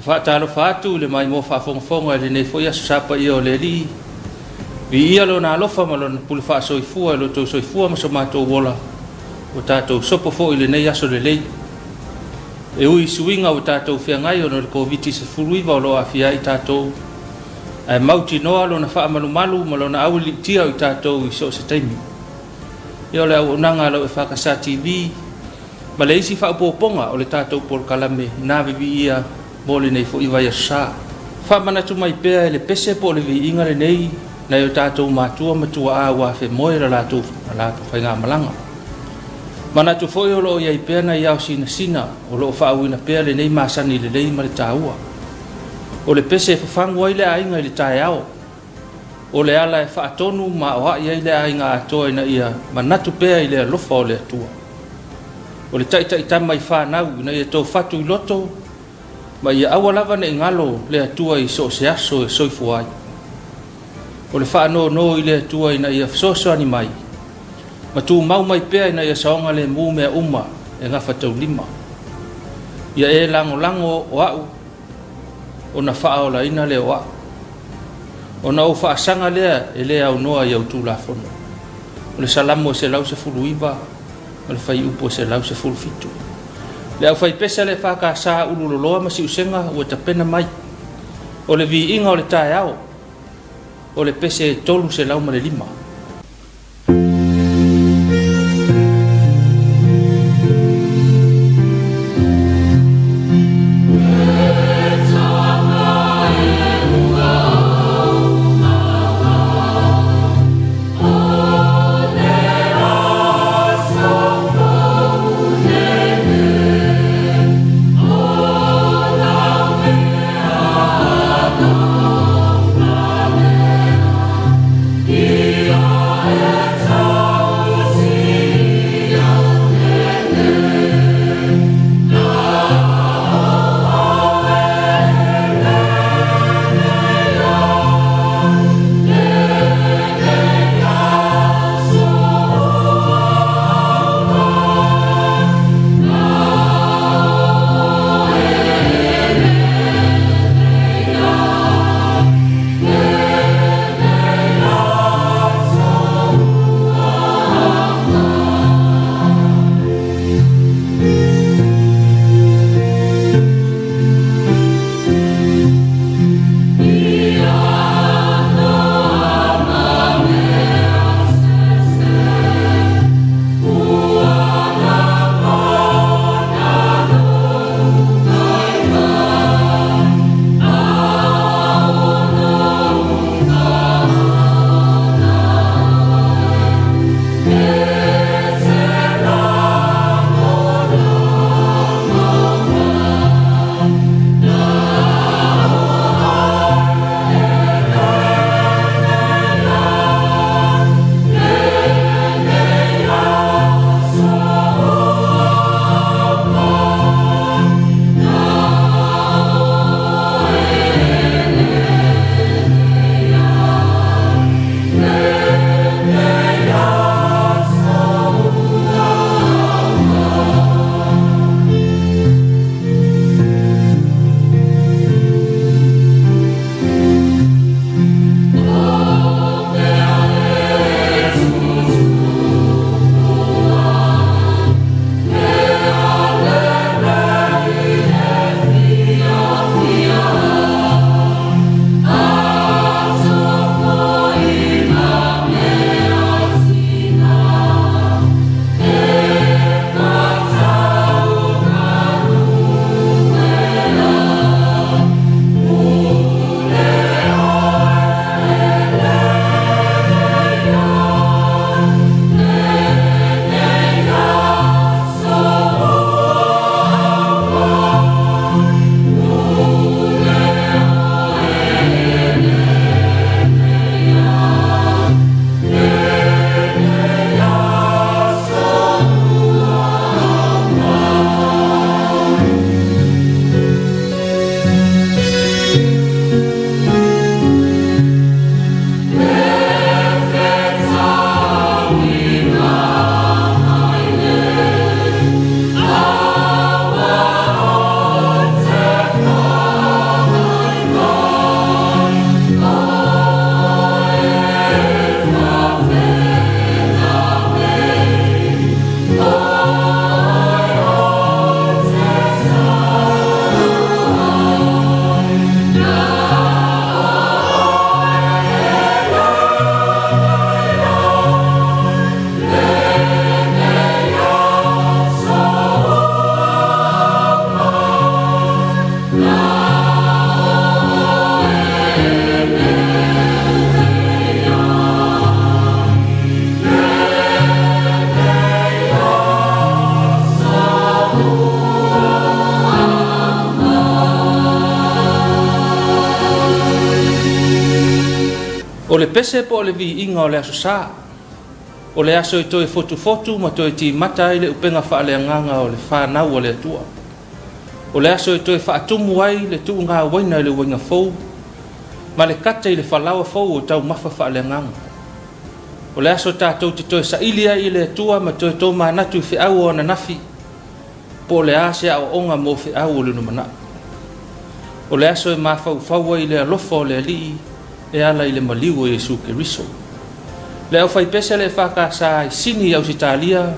Faatalofa atu i le maimoa faafogafoga i lenei foi Aso Sa paia o le Alii. Viia Lona alofa ma Lona pule faasoifua i lo outou soifua ma so matou ola, ua tatou sopo foi i lenei aso lelei. E ui i suiga ua tatou feagai ona o le Koviti-19 o lo o aafia ai tatou, ae mautinoa Lona faamalumalu ma Lona aualiitia o i tatou i so o se taimi. Ia o le auaunaga a lau EFKS TV ma le isi faaopoopoga o le tatou polokalame na viviia mo lenei foi vaiaso sa. Faamanatu mai pea e le pese po o le viiga lenei nai o tatou matua ma tuaa ua afemoe la latou faigamalaga. Manatu foi o lo o i ai pea nai ao sinasina o lo o faauuina pea lenei masani lelei ma le taua. O le pese e fafagu ai le aiga i le taeao, o le ala e faatonu ma aoai ai le aiga atoa ina ia manatu pea i le alofa o le Atua. O le taitaitama i fanau ina ia tofatu i loto ma ia aua lava ne i galo le Atua i so o se aso e soifua ai. O le faanono i le Atua ina ia fesoasoani mai ma tumau mai pea ina ia saogalemu mea uma e gafataulima. Ia e lagolago o au ona faaolaina lea o au. Ona ou faasaga lea e le aunoa i au Tulafono. O le Salamo 119 ma le fuaiupu 117. Le aufaipese a le EFKS Ululoloa ma Siusega ua tapena mai. O le viiga o le taeao, o le pese 305. O O le pese po o le viiga o le Aso Sa, o le aso e toe fotufotu ma toe timata ai le upega faaleagaga o le fanau a le Atua. O le aso e toe faatumu ai le tuugauaina i le uaiga fou ma le kata i le falaoa fou o taumafa faaleagaga. O le aso tatou te toe saili ai i le Atua ma toe tomanatu i feau o ananafi, po o le a se aoaoga mo feau o le lumanai. O le aso e mafaufau ai i le alofa o le Alii e ala i le maliu o Iesu Keriso. Le aufaipese a le EFKS i Sini i Ausetalia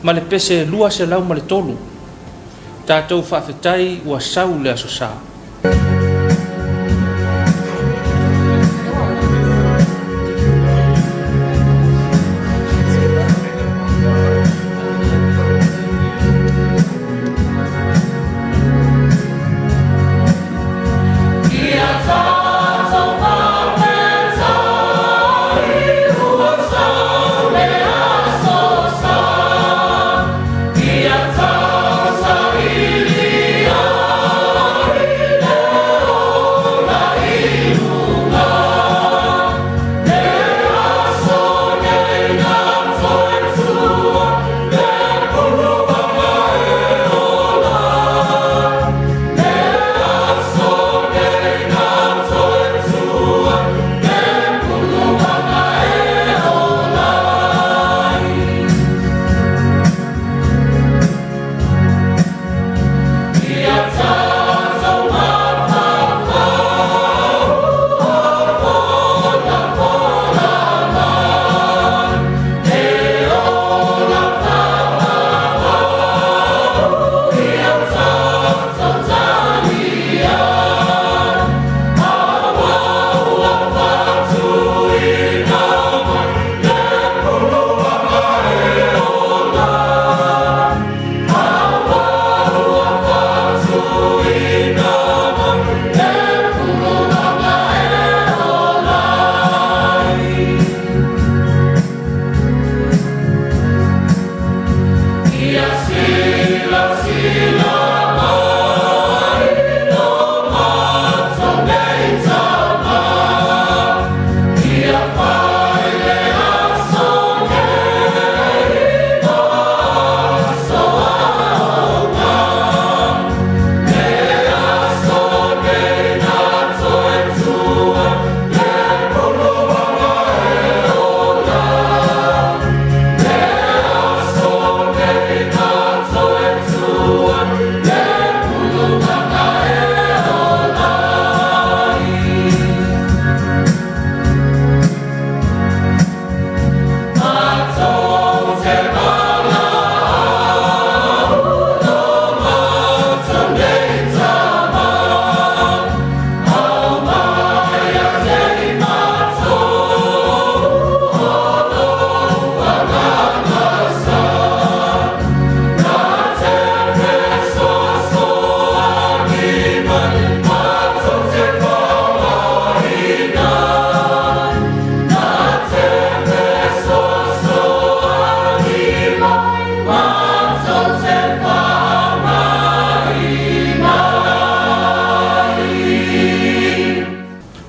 ma le pese 203, tatou faafetai ua sau le Aso Sa.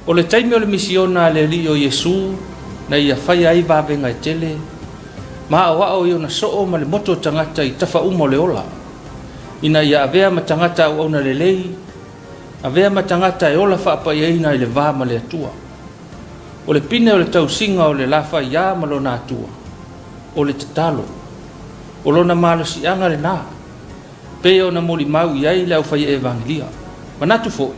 O le taimi o le misiona a le Alii o Iesu na ia faia ai vavega e tele, ma aoao i ona soo ma le moto o tagata i tafa uma o le ola, ina ia avea ma tagata auauna lelei, avea ma tagata e ola faapaiaina i le va ma le Atua. O le pine o le tausiga o le lafaiā ma lona Atua, o le tatalo, o lona malosiaga lena, pei ona molimau i ai le aufai evagelia. Manatu foi,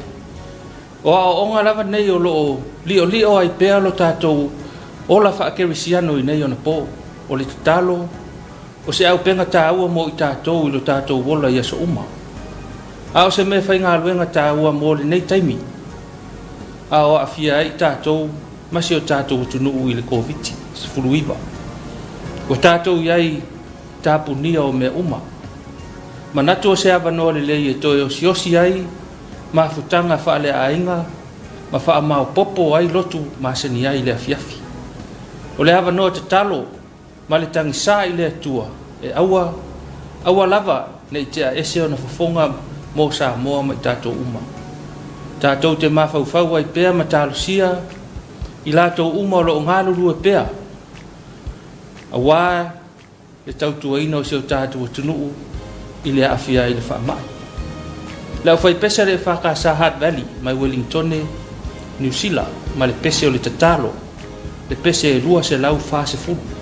o aoaoga lava nei o lo o liolio ai pea lo tatou ola faakerisiano i nei ona po. O le tatalo, o se auupega taua mo i tatou i lo tatou ola i aso uma. A o se mea faigaluega taua mo lenei taimi, a o aafia ai i tatou ma si o tatou atunuu i le Koviti-19. Ua tatou i ai tapunia o mea uma. Manatu o se avanoa lelei e toe osiosi ai mafutaga faaleaiga ma faamaopoopo ai lotu masani ai i le afiafi. O le avanoa tatalo ma le tagisa i le Atua e aua, aua lava ne i tea ese ona fofoga mo Samoa ma i tatou uma. Tatou te mafaufau ai pea ma talosia i latou uma o lo o galulue pea aua le tautuaina o si o tatou atunuu i le aafia ai i le faamai. Le aufaipese a le EFKS Heart Valley mai Welingtone, Niu Sila ma le pese o le tatalo, le pese e 240.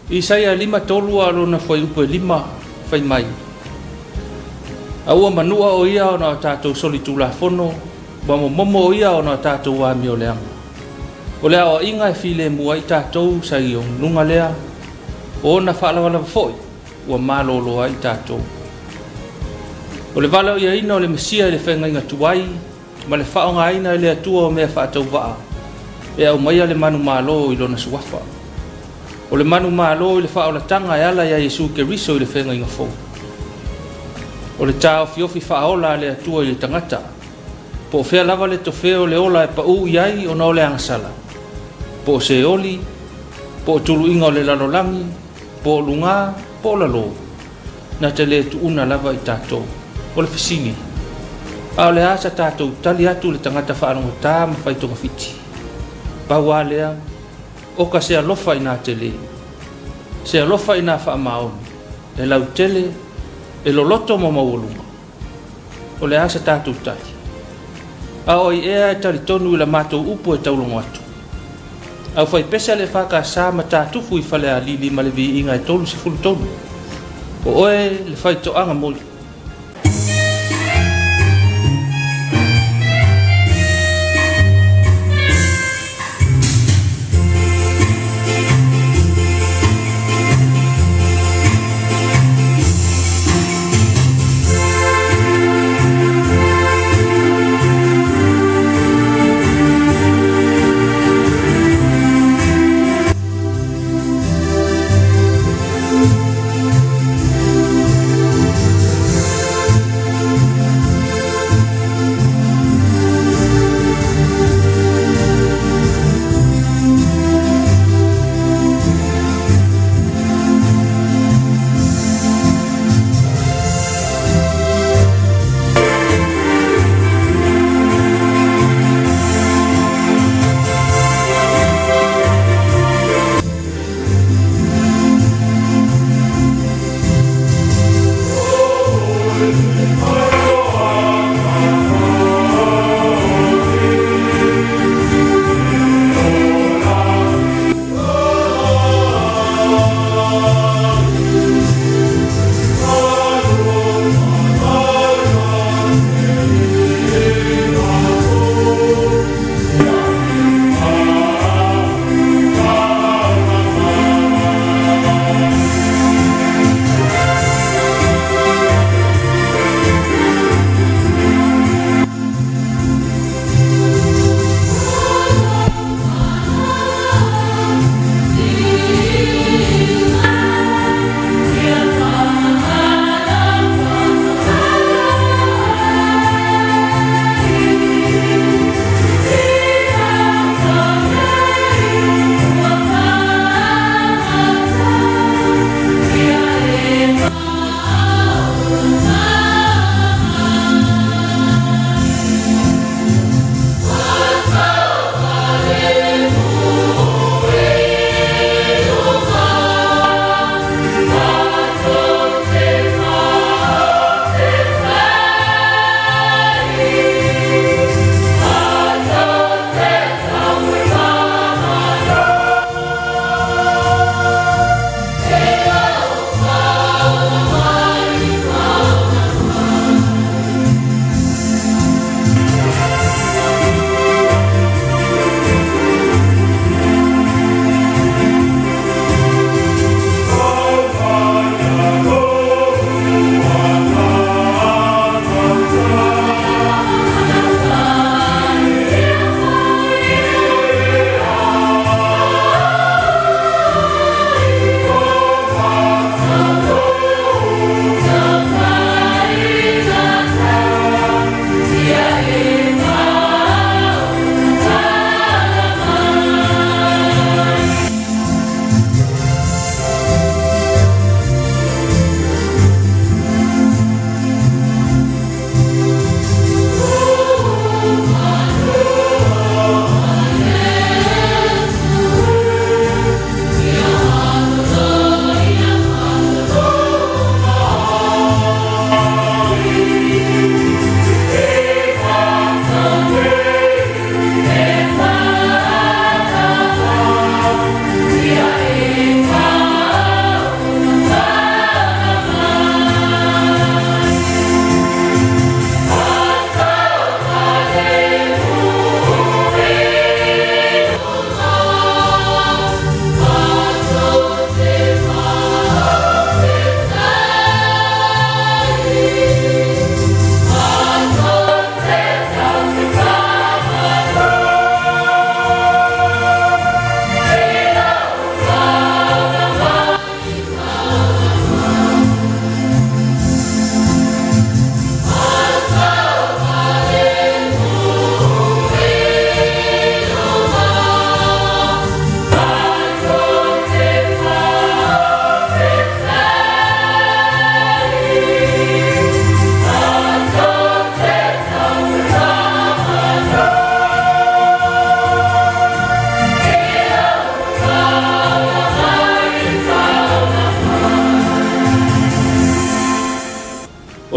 Isaia 53 a lona fuaiupu e 5 fai mai, A ua manua o ia ona o tatou solitulafono, ua momomo o ia ona o tatou amioleaga. O le aoaiga e filemu ai tatou sa i luga lea, o ona faalavalava foi ua malolo ai tatou. O le valaauina o le Mesia i le feagaiga tuai ma le faaaogaina e le Atua o mea faatauvaa e aumaia le manumalo i lona suafa. O le manumalo i le faaolataga e ala iā Iesu Keriso i le feagaiga fou. O le taofiofi faaola a le Atua i le tagata, po o fea lava le tofea o le ola e paū i ai ona o le agasala, po o Seoli, Po o tuluiga o le lalolagi, po o lugā, po o lalō, na te lē tuuna lava i tatou. O le fesili, a o le a sa tatou tali atu i le tagata faalogotā ma fai togafiti? Pau a lea, oka se alofa inā telē, se alofa inā faamaoni, e lautele, e loloto ma maualuga. O le a sa tatou tali? A o ai ea e talitonu i la matou upu e taulogo atu? Aufaipese a le EFKS ma Tatufu i Falealili ma le Viiga e 33. O oe le faitoaga moni.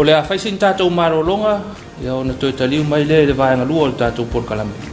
O le a fai sina tatou malologa ia ona toe taliu mai lea i le vaega lua o le tatou polokalame.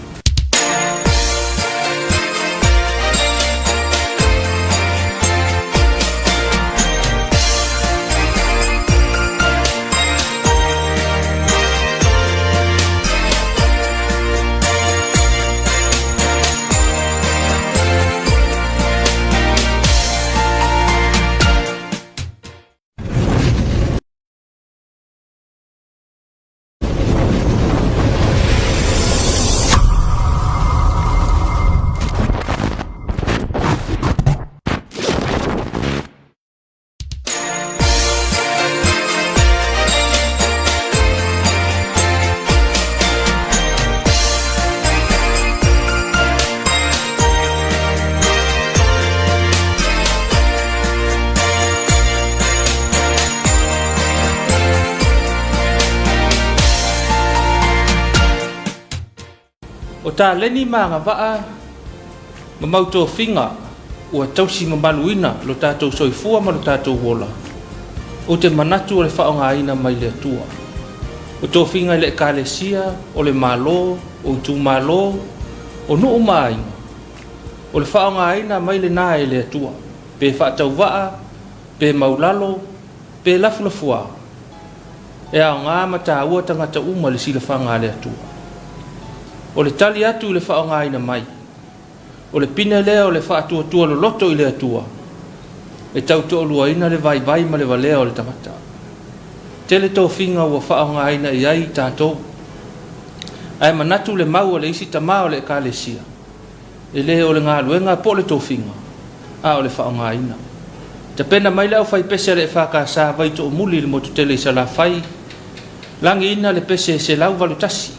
O taleni ma agavaa ma mau tofiga ua tausi mamaluina lo tatou soifua ma lo tatou ola, ou te manatu o le faaaogaina mai le Atua. O tofiga i le Ekalesia, o le Malo, o itumalo, o nuu ma aiga, o le faaaogaina mai lena e le Atua, pe faatauvaa, pe maulalo, pe lafulafuā, e aoga ma taua tagata uma i le silafaga a le Atua. O le tali atu i le faaaogaina mai, o le pine lea o le faatuatua loloto i le Atua, e tautoaluaina le vaivai ma le valea o le tagata. Tele tofiga ua faaaogaina i ai tatou, ae manatu le mau a le isi tama o le Ekalesia, e le o le galuega po o le tofiga, a o le faaaogaina. Tapena mai le aufaipese a le EFKS Vaitoomuli i le motu tele i Salafai, lagiina le pese 181.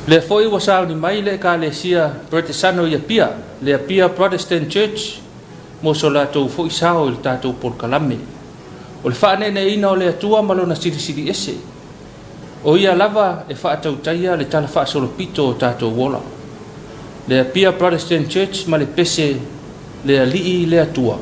Lea foi ua sauni mai le Ekalesia Peretesano i Apia, le Apia Protestant Church, mo so latou foi sao i le tatou polokalame. O le faaneeneeina o le Atua ma Lona Silisili Ese, o Ia lava e faatautaia le talafaasolopito o tatou ola. Le Apia Protestant Church ma le pese Le Alii le Atua.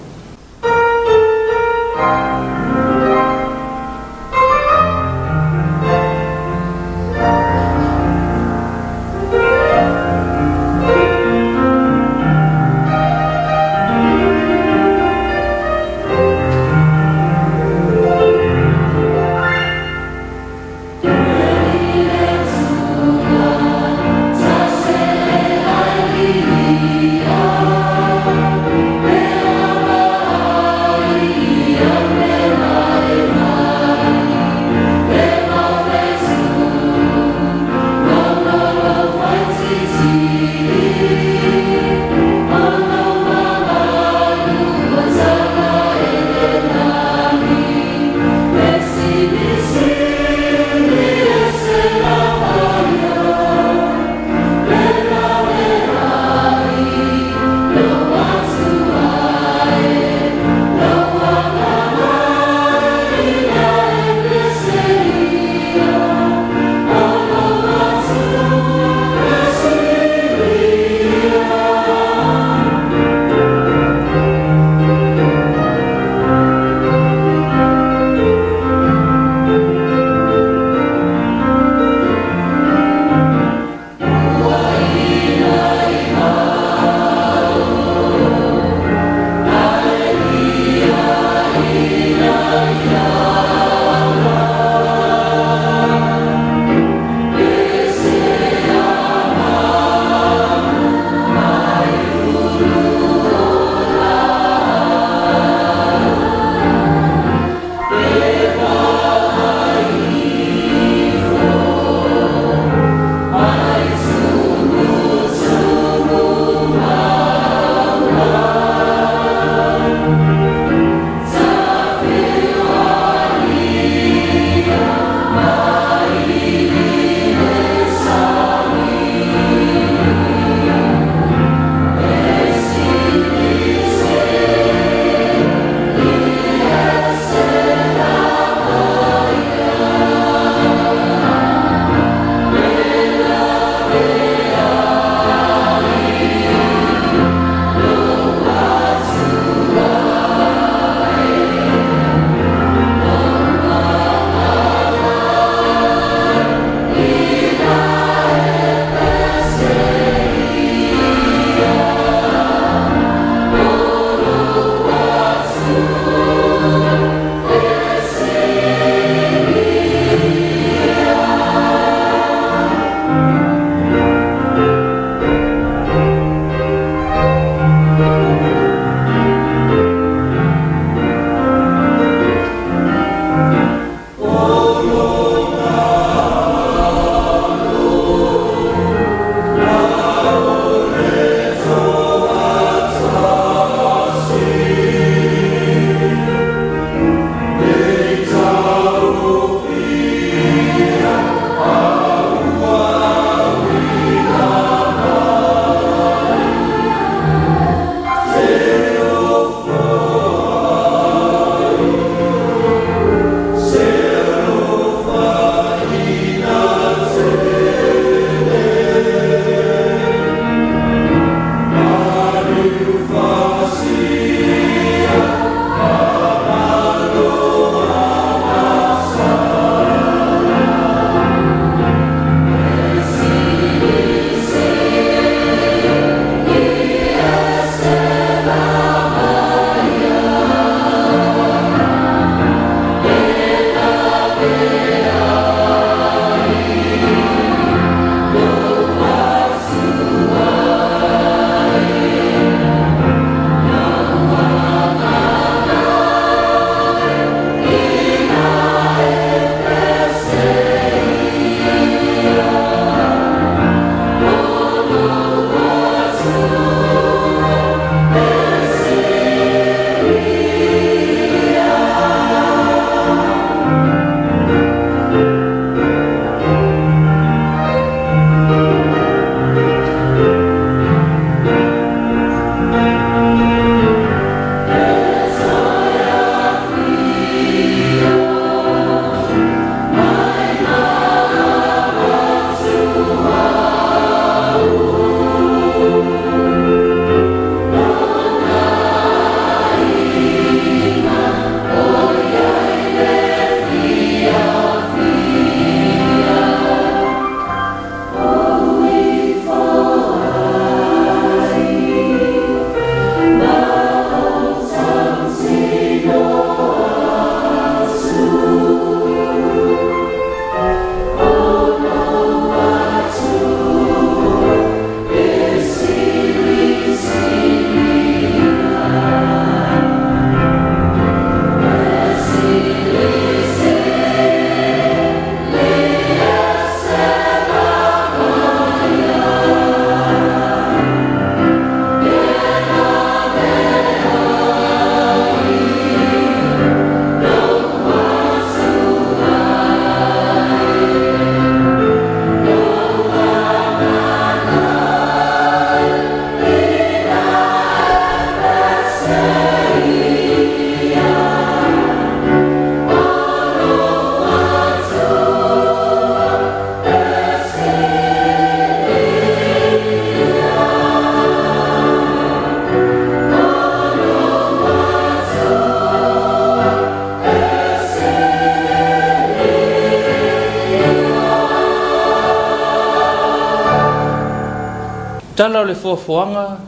tala o le foafoaga,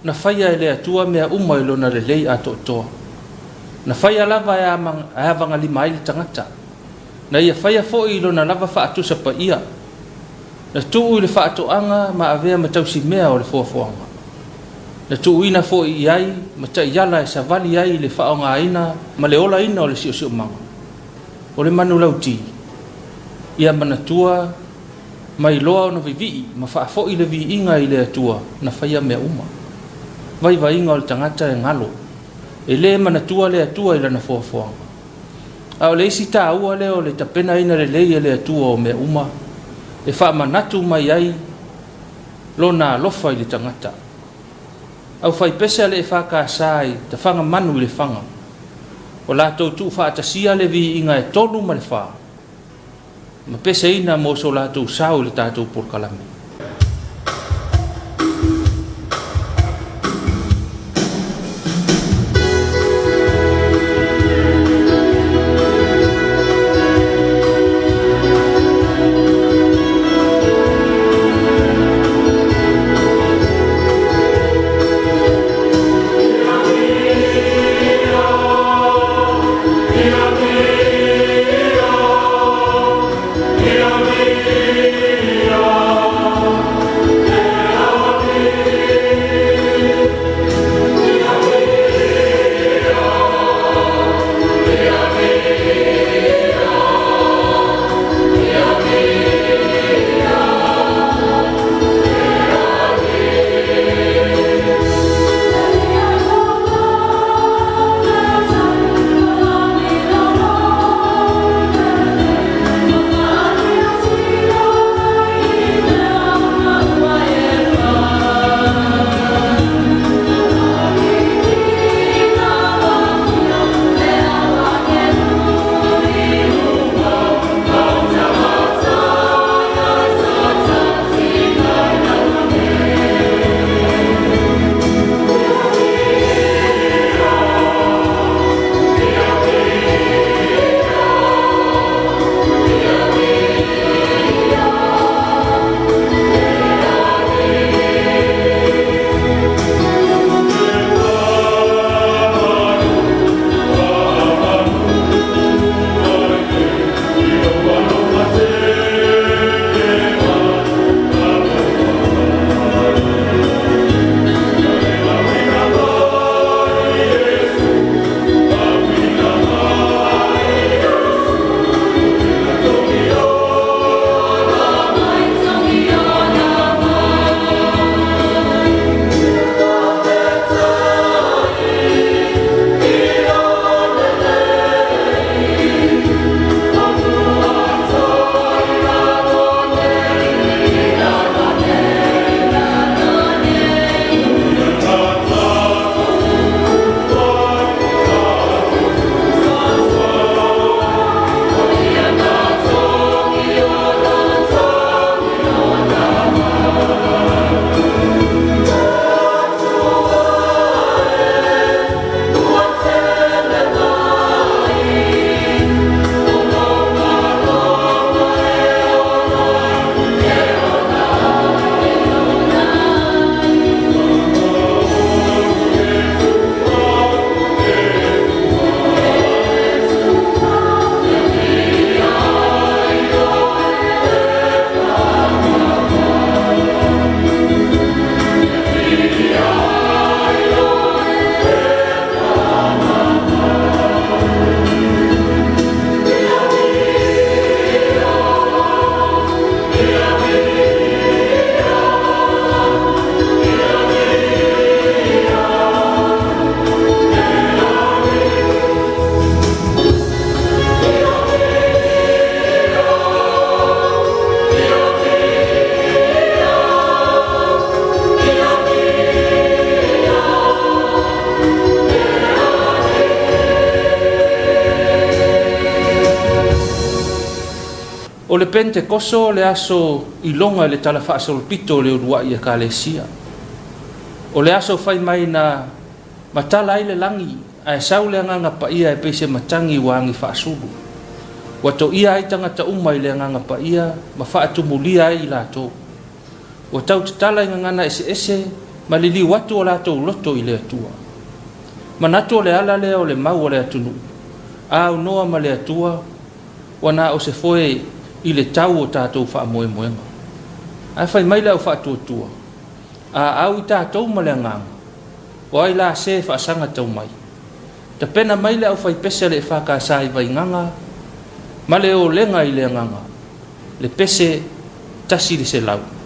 na faia e le Atua mea uma i lona lelei atoatoa. Na faia lava e avagalima ai le tagata. Na ia faia foi i lona lava faatusa paia. Na tuu i le faatoaga ma avea ma tausimea o le foafoaga. Na tuuina foi i ai ma taiala e savali ai i le faaaogaina ma le olaina o le siosiomaga. O le manulauti, ia manatua ma iloa ona vivii ma faafoi le viiga i le Atua na faia mea uma. Vaivaiga o le tagata e galo, e lē manatua le Atua i lana foafoaga. A o le isi taua lea o le tapenaina lelei e le Atua o mea uma, e faamanatu mai ai lona alofa i le tagata. Aufaipese a le EFKS i Tafagamanu i Lefaga, ua latou tuufaatasia le viiga e 3 ma le 4, ma peseina mo so latou sao i le tatou polokalame. O le Pentekoso o le aso iloga i le tala faasolopito o le uluai Ekalesia. O le aso fai mai na matala ai le lagi ae sau le Agaga Paia e pei se matagi ua agi faasulu. Ua toia ai tagata uma i le Agaga Paia ma faatumulia ai i latou. Ua tau tatala i gagana eseese ma liliu atu o latou loto i le Atua. Manatu o le ala lea o le mau a le atunuu, a aunoa ma le Atua, ua na o se foe i le tau o tatou faamoemoega. Ae fai mai le au faatuatua, A au i tatou ma le agaga, o ai la se e faasaga tau mai? Tapena mai le aufaipese a le EFKS i Vaigaga ma le olega i le agaga, le pese 1%.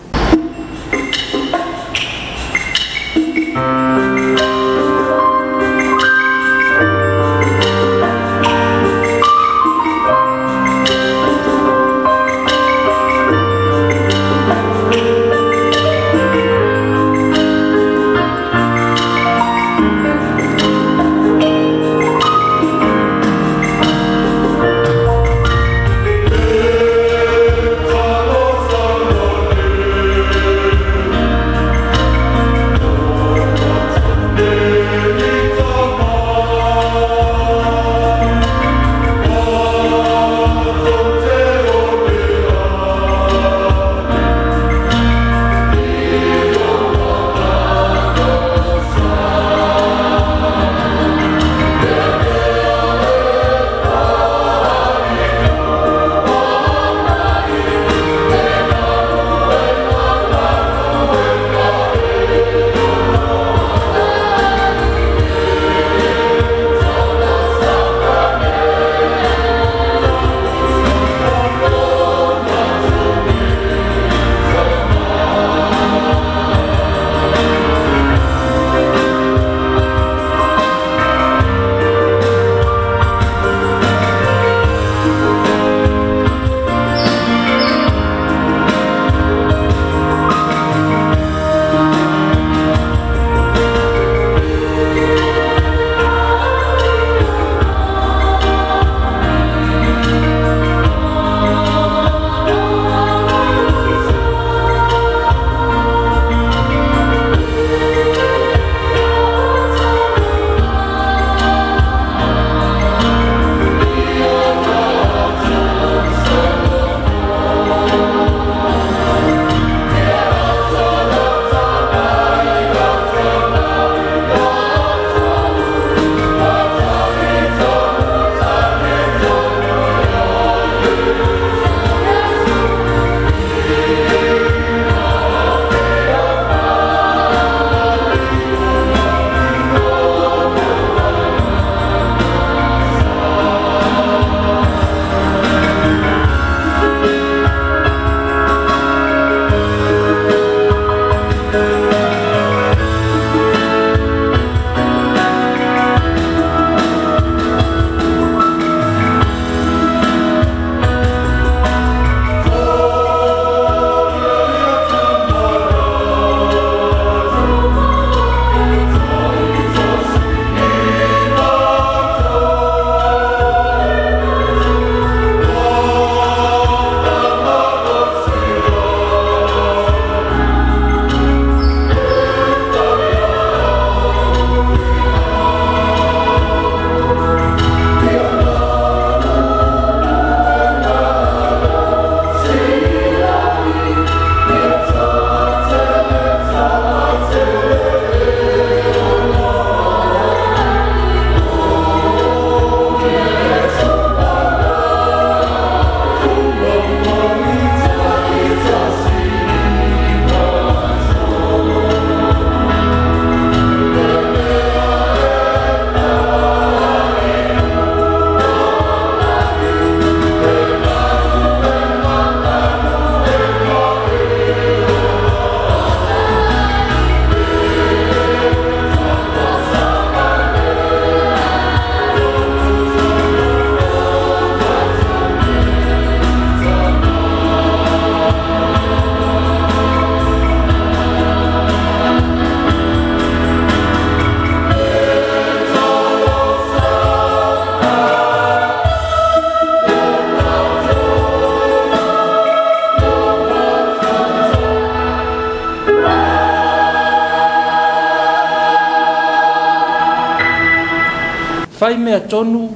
Fai mea tonu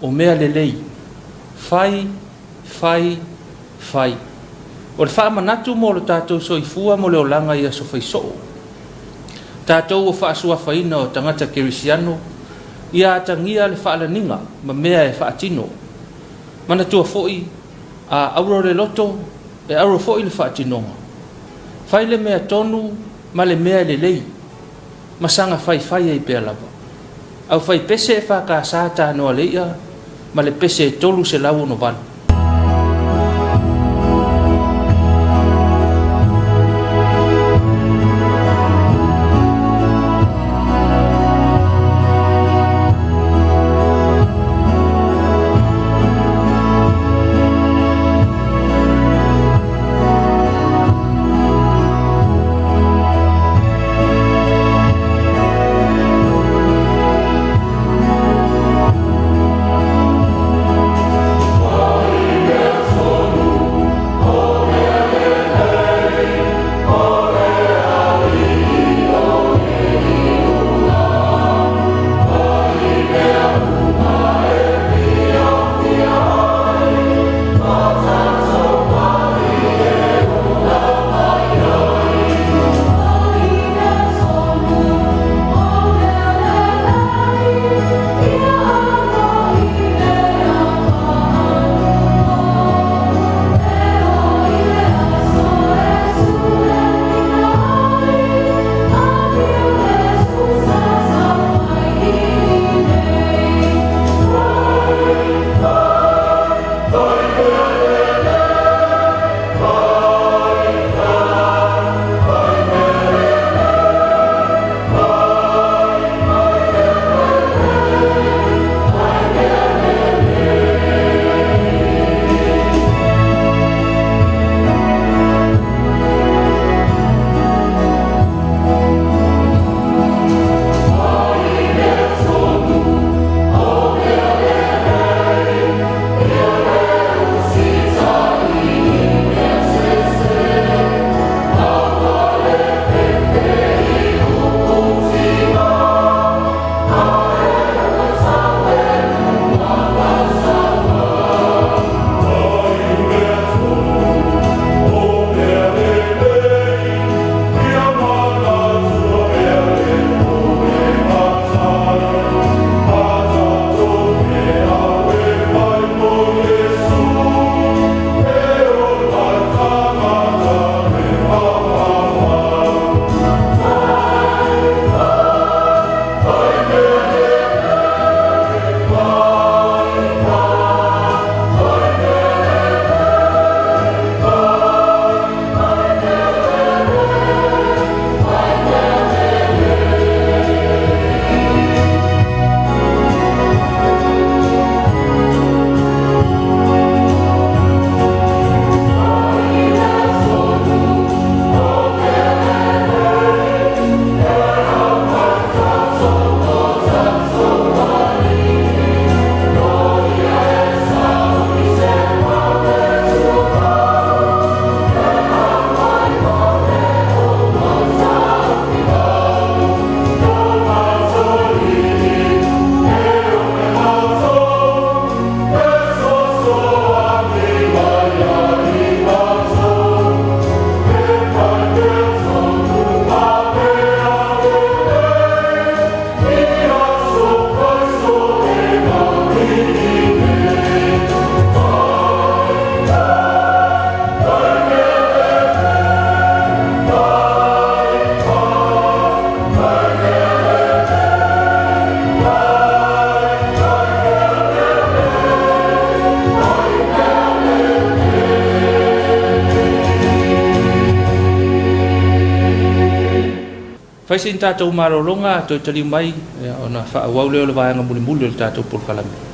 o mea lelei. Fai, fai, fai. O le faamanatu mo lo tatou soifua mo le olaga i aso faisoo. Tatou ua faasuafaina o tagata kerisiano, ia atagia le faalaniga ma mea e faatino. Manatua foi, a auro le loto, e auro foi le faatinoga. Fai le mea tonu ma le mea lelei, ma saga faifai ai pea lava. Aufaipese EFKS Tanoa le I'a ma le pese 368. Fai sina tatou malologa a toe taliu mai ona faaauau lea o le vaega mulimuli o le tatou polokalame.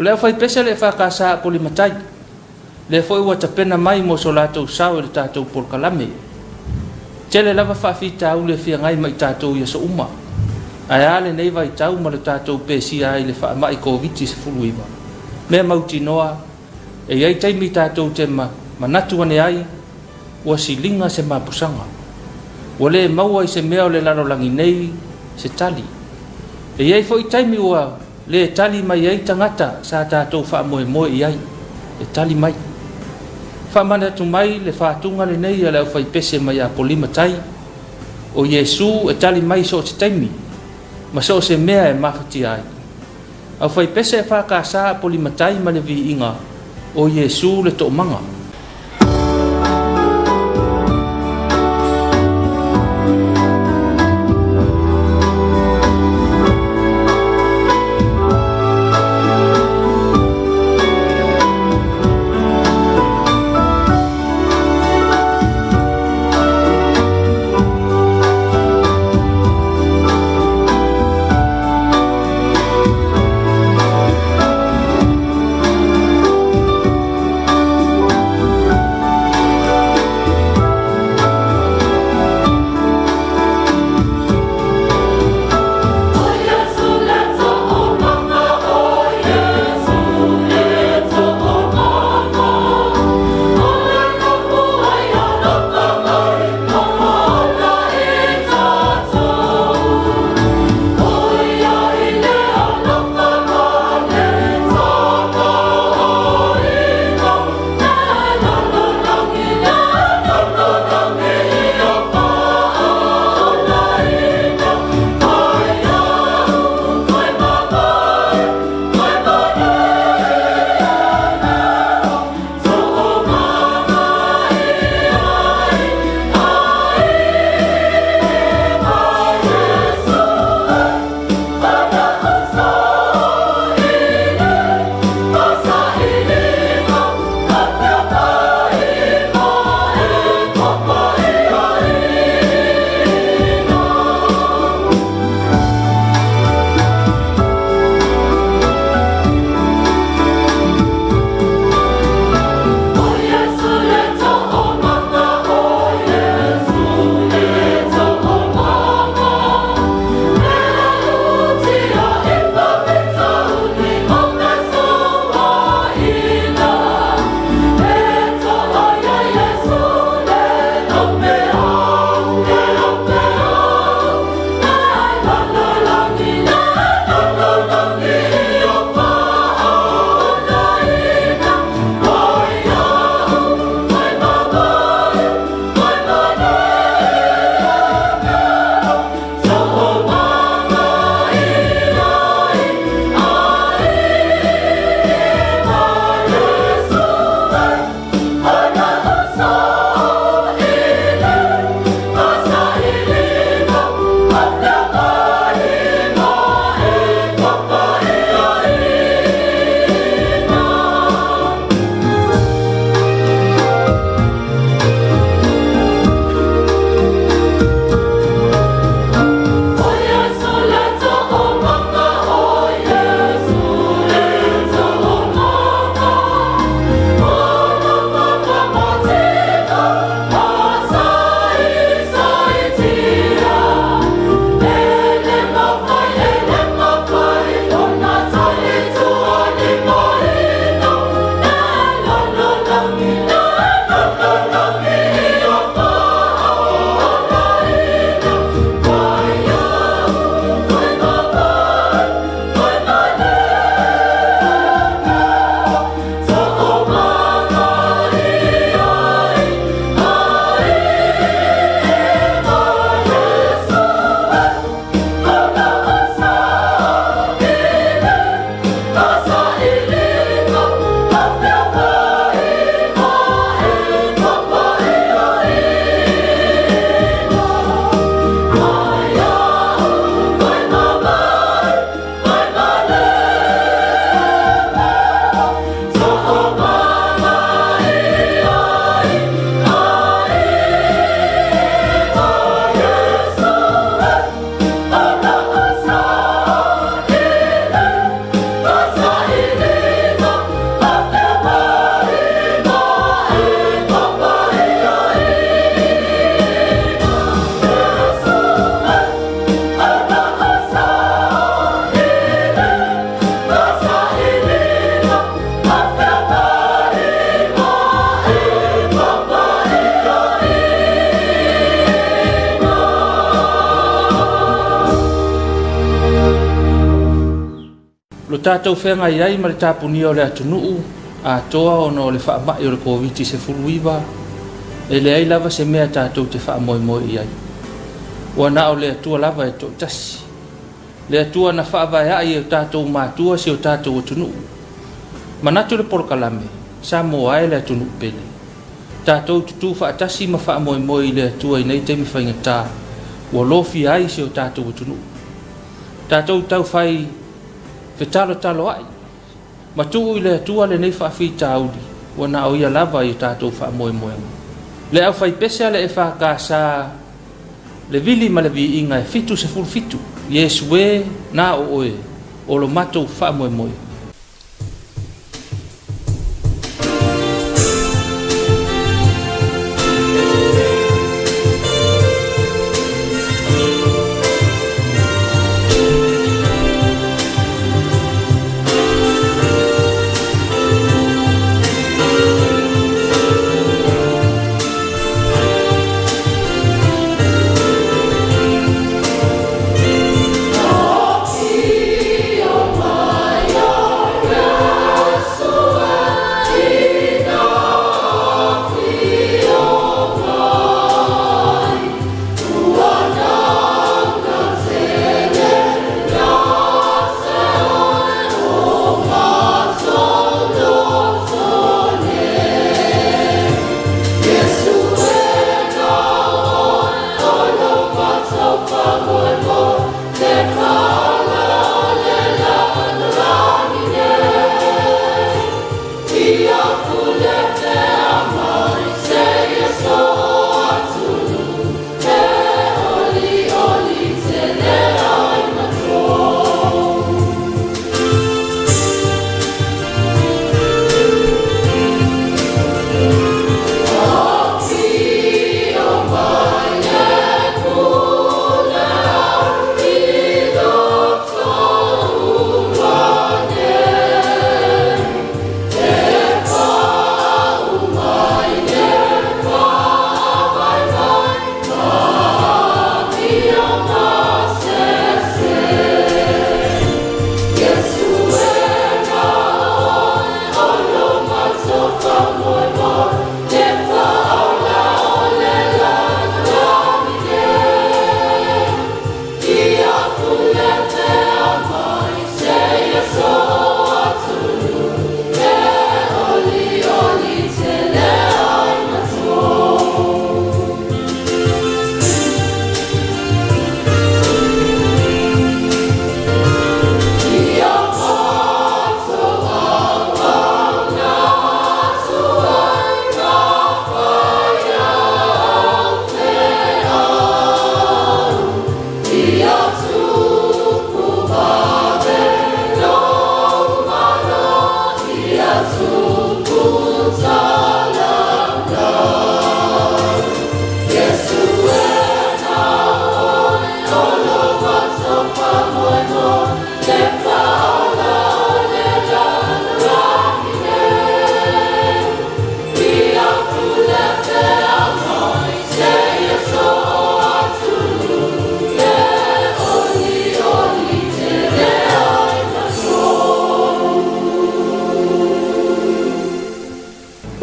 O le aufaipese a le EFKS a Apolima-tai, lea foi ua tapena mai mo so latou sao i le tatou polokalame. Tele lava faafitauli e feagai ma i tatou i aso uma. Ae a lenei vaitau ma le tatou pesia ai i le faamai Koviti-19? Mea mautinoa, e i ai taimi tatou te manatu ane ai, ua siliga se mapusaga. Ua le maua i se mea o le lalolagi nei se tali. E i ai foi taimi ua le tali mai ai tagata sa tatou faamoemoe i ai e tali mai. Faamanatu mai le fatuga lenei a le aufaipese mai Apolima-tai, o Iesu e tali mai so o se taimi ma so o se mea e mafatia ai. Aufaipese EFKS Apolima-tai ma le viiga, o Iesu le toomaga. tatou feagai ai ma le tapunia o le atunuu atoa ona o le faamai o le Koviti-19, e leai lava se mea tatou te faamoemoe i ai. Ua na o le Atua lava e toatasi. Le Atua na faavaeai e o tatou matua si o tatou atunuu. Manatu le polokalame, Samoa e le atunuu pele. Tatou tutu faatasi ma faamoemoe i le Atua i nei taimi faigata ua lofia ai si o tatou atunuu. Tatou taufai fetalotaloai ma tuu i le Atua lenei faafitauli ua na o ia lava i o tatou faamoemoega. Le aufaipese a le EFKS le vili ma le viiga e 77, Iesu e, na o oe, o lo matou faamoemoe.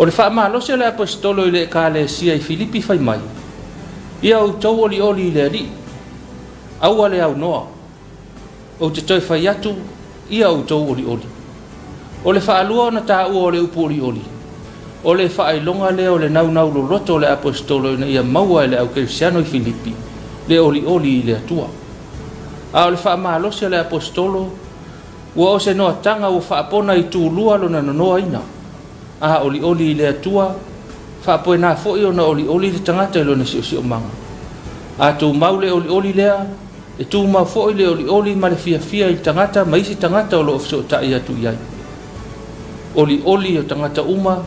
O le faamalosi o le Aposetolo i le Ekalesia i Filipi fai mai, Ia outou olioli i le Alii, aua le aunoa. Ou te toe fai atu, ia outou olioli. O le faalua ona taua o le upu olioli, o le faailoga lea o le naunau loloto o le Aposetolo ina ia maua e le aukerisiano i Filipi le olioli i le Atua. A o le faamalosi a le Aposetolo, ua o se noataga ua faapona i tulua lona nonoaina. A olioli i le Atua, faapoena foi ona olioli le tagata i lona siosiomaga. A tumau le olioli lea, e tumau foi le olioli ma le fiafia i le tagata ma isi tagata o lo o fesootai atu i ai. Olioli o tagata uma,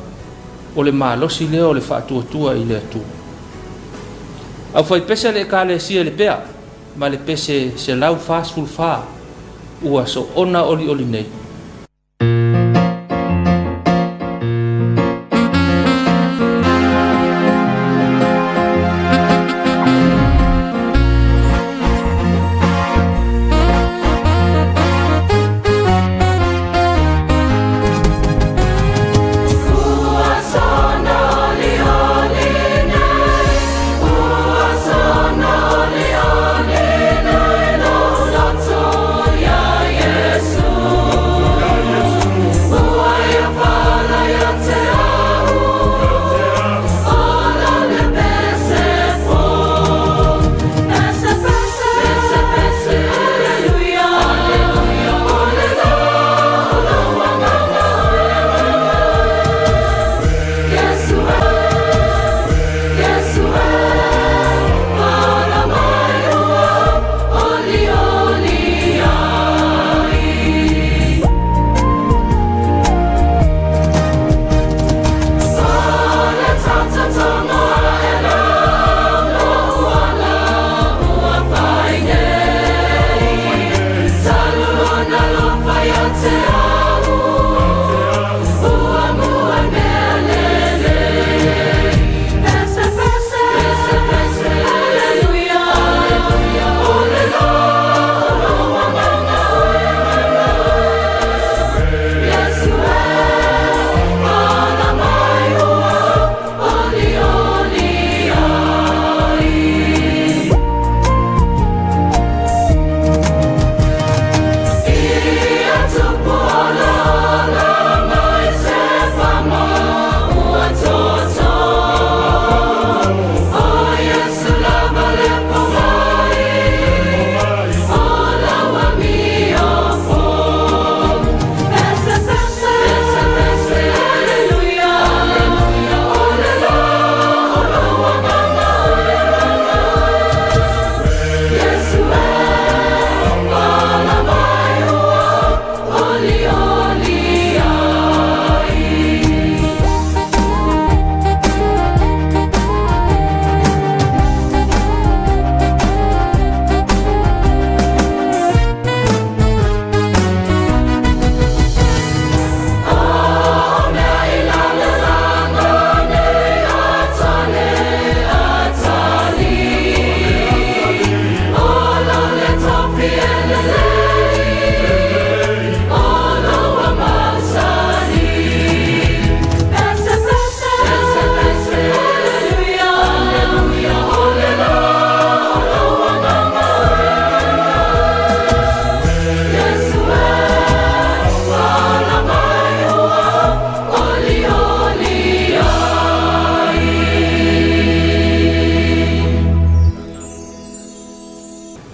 o le malosi lea o le faatuatua i le Atua. Aufaipese a le Ekalesia i Lepea ma le pese 144 ua soona olioli nei.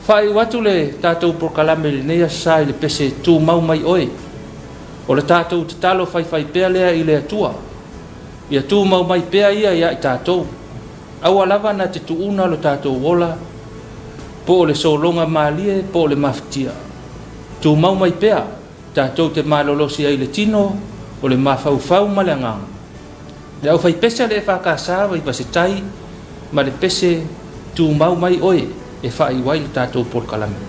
Faaiu atu le tatou polokalame i lenei Aso Sa i le pese Tumau Mai Oe. O le tatou tatalo faifaipea lea i le Atua, ia tumau mai pea Ia ia i tatou. Aua lava na te tuuna lo tatou ola, po o le sologa malie po o le mafatia. Tumau mai pea tatou te malolosi ai i le tino, o le mafaufau ma le agaga. Le aufaipese a le EFKS Vaivase-tai ma le pese Tumau Mai Oe e faaiu ai le tatou polokalame.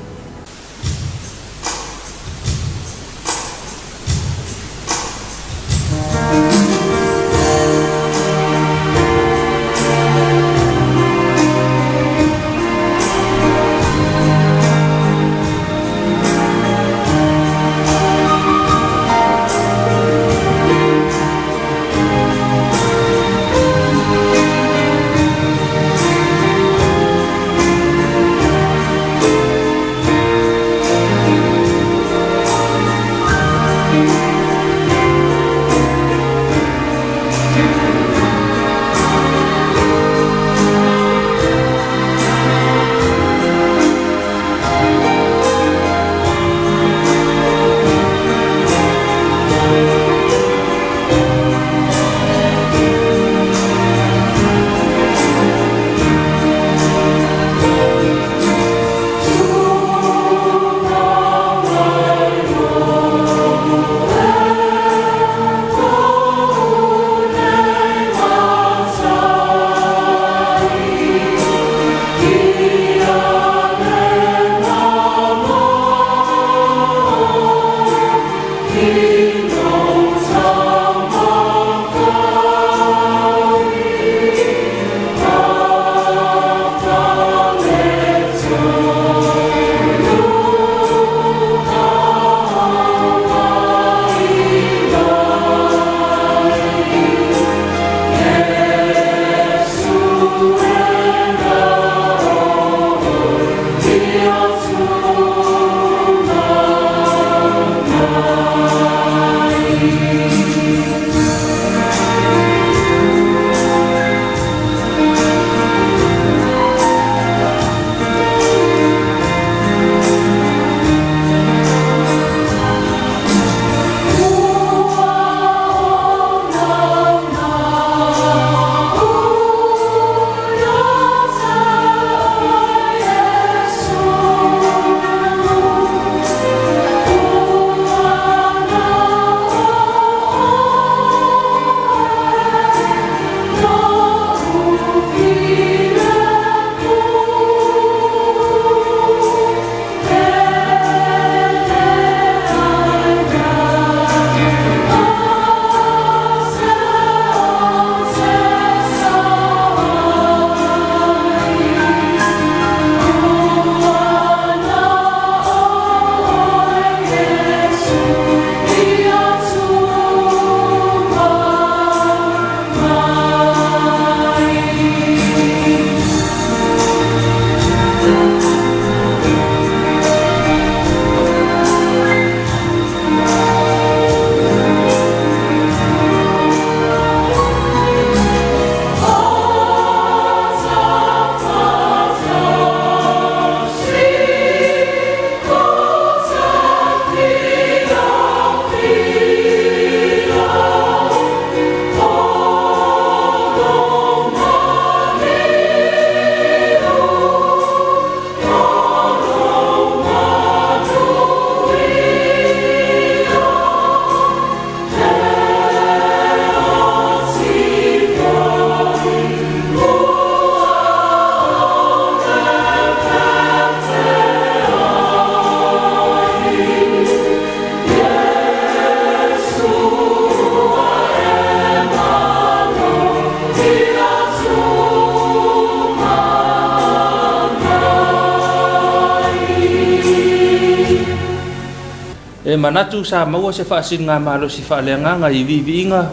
E manatu sa maua se faasiligamalosi faaleagaga i viiviiga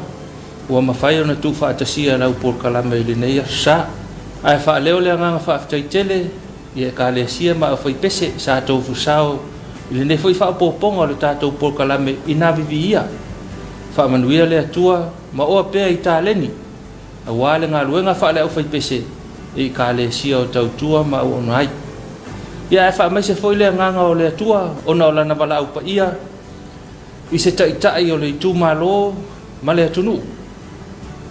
ua mafai ona tuufaatasia e lau polokalame i lenei aso sa. Ae faaleo le agaga faafetai tele i Ekalesia ma aufaipese sa tofu sao i lenei foi faaopoopoga o le tatou polokalame ina viviia. Faamanuia le Atua ma oa pea i taleni aua le galuega faale-aufaipese i Ekalesia o tautua ma auauna ai. Ia ae faamaise foi le agaga o le Atua ona o Lana valaau paia i se Taitai o le itumalo ma le atunuu.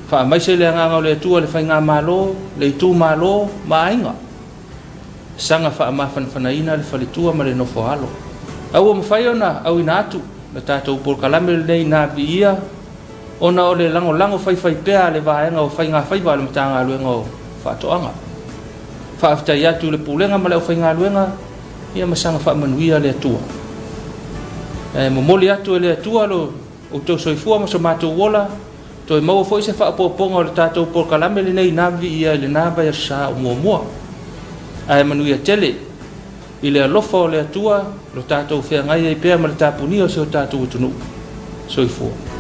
Faamaise le agaga o le Atua i le Faigamalo, le itumalo ma aiga. Saga faamafanafanaina le faletua ma le nofoaalo. A ua mafai ona auina atu le tatou polokalame lenei na viia ona o le lagolago faifaipea a le vaega o Faigafaiva a le Matagaluega o Faatoaga. Faafetai atu i le Pulega ma le aufaigaluega, ia ma saga faamanuia le Atua. E momoli atu e le Atua lo outou soifua ma so matou ola, toe maua foi se faaopoopoga o le tatou polokalame lenei na viia i lena vaiaso sa o muamua. Ae manuia tele i le alofa o le Atua lo tatou feagai ai pea ma le tapunia o si o tatou atunuu. Soifua.